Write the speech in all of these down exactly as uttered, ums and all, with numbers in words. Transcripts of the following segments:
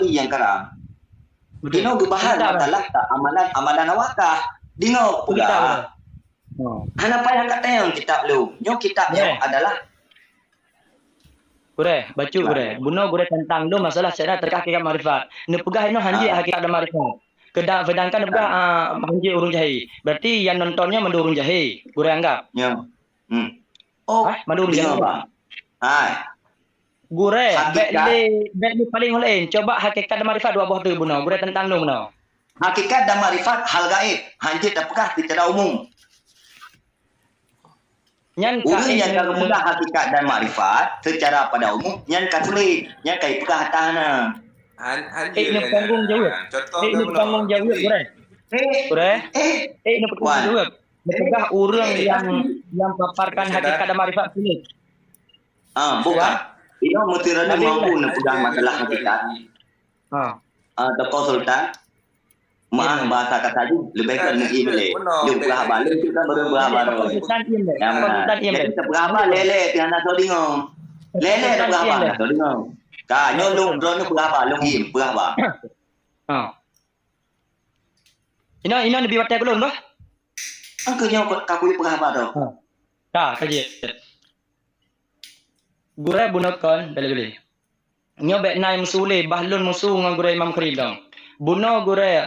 nyang karang. Betul. Inoe geubahas masalah amalan-amalan awakah. Deungoe peugah. Hana payah katanyong kitab lôn. Nyoe kitab nyoe adalah. Gurée, bacut gurée. Bunoe gurée tantang lôn masalah syariat teuka hakikat makrifat. Neupeugah inoe hanjeuet hakikat dan makrifat. Keda-, sedangkan neupeugah, ah, hanjeuet ureuëng jahé. Berarti nyang nonton nyoe mandum ureuëng jahé. Gurée anggap. Nyoe. Hmm. Oh, mandum ureuëng jahé. Hai. Gurée, bék lé, bék lé paléng ulée. Coba hakikat dan makrifat dua boh tu bunoe. Gurée tantang lôn bunoe. Hakikat dan makrifat hal gaib, hanjeuet tapeugah seucara umum. Nyan ureuëng nyang ka geupeugah hakikat dan makrifat seucara pada umum, nyan ka sulet, nyan ka ipeugah hana. Han, han eh, jeuet nyan. Contoh eh, kan bunoe. Tanggung jawab, Gurée. Eh, Gurée. Eh, eh, tanggung jawab. Neupeugah ureuëng nyang, nyang paparkan hakikat dan makrifat sulet. Ah, bukan. Inoe meuteureueng mampu neupeugah masalah hakikat. Ha. Ah, Teungku Sultan. Maaf, bahasa kasar jih, leubeh ke neuiem lé. Lôn peugah haba, lôn tu kan baru peugah haba. Sultan iem lé. Sultan iem lé. Jadi, teupeugah haba lé-lé, teuh hana soe deungoe. Lé-lé teupeugah haba, hana soe deungoe. Ka, nyoe lôn, droeneuh peugah haba, lôn iem, peugah haba. Ha. Inoe, inoe neubi watée keu lôn, bah. Angkeu nyoe ka kupeugah haba tu. Ha. Ka, ka jeuet. Gurée bunoe kon, bele-bele. Nyoe bék na nyang meusu ulée, bah lôn meusu ngon gurée Imam Krim dong. Bunoe gurée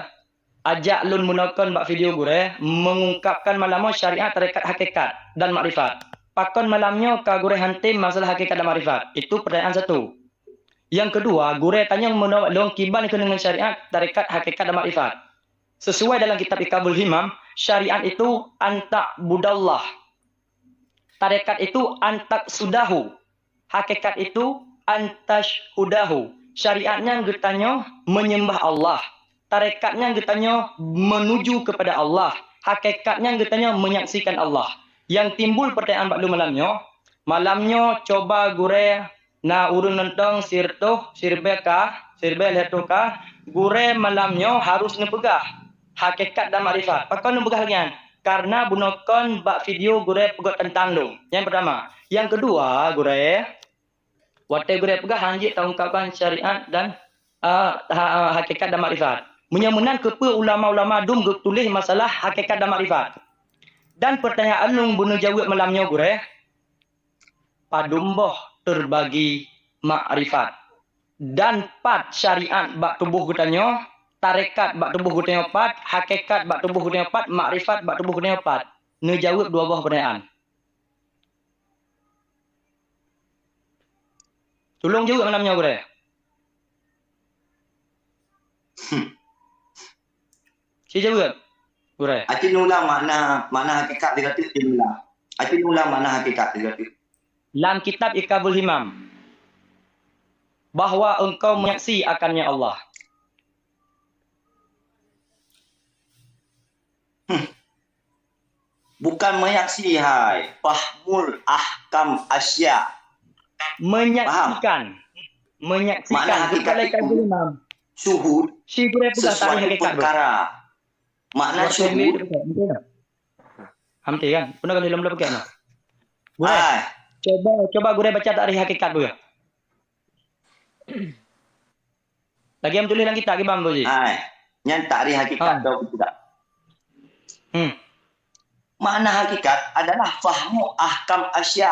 ajak lôn bunoe kon bak video gurée meungungkapkan malam nyoe syariat, tarekat, hakikat dan makrifat. Pakon malam nyoe ka gurée han tem masalah hakikat dan makrifat? Itu pertanyaan satu. Nyang keudua, gurée tanyong bunoe bak lôn kiban keuneungon syariat, tarekat, hakikat dan makrifat. Sesuai dalam kitab Iqabul Himam, syariat itu an ta'budallah. Tarekat itu an taqsudahu. Hakikat itu an tasyhudahu. Syariat nyan geutanyoe menyembah Allah. Tarekat nyan geutanyoe menuju kepada Allah. Hakikat nyan geutanyoe menyaksikan Allah. Nyang timbul pertanyaan bak lôn malam nyoe, malam nyoe cuba gurée na ureuëng nonton sireutoh, siribée ka, siribée lhée toh ka, gurée malam nyoe harus neupeugah hakikat dan makrifat. Pakon neupeugah lagée nyan? Karena bunoe kon bak video gurée peugot teuntang lôn. Nyang peurtama. Nyang keudua, gurée, watée gurée peugah hanjeuet taungkapkan syariat dan, ah, ha-, ha-, hakikat dan makrifat. Meunyoe meunan, keupeue ulama-ulama dum geutuléh masalah hakikat dan makrifat? Dan pertanyaan lôn bunoe jaweueb malam nyoe, gurée, padum boh teubagi makrifat? Dan pat syariat bak tuboh geutanyoe, tarekat bak tuboh geutanyoe pat, hakikat bak tuboh geutanyoe pat, makrifat bak tuboh geutanyoe pat? Neujaweueb dua boh pertanyaan. Tulông jaweueb malam nyoe, gurée. Hmm. Ci jaweueb, gurée. Aci neuulang makna, makna hakikat sigoe teuk, ci neuulang. Aci neuulang makna hakikat sigoe teuk. Lam kitab Iqabul Himam, bahwa engkau menyaksi akannya Allah. Hmm. Bukan menyaksi, hai. Fahmul ahkam asya. Menyaksikan. Paham? Menyaksikan. Makna hakikat itu syuhud sesuatu perkara. Makna syuhud. Amti kan? Pernah kali lom lom pakai no. Gurée. Hai. Coba, coba gurée baca takrif hakikat dulu. Lagée meutuléh lam kitab kiban, Boji. Hai, nyan takrif hakikat tau keu tidak? Hmm. Makna hakikat adalah fahmu ahkam asya.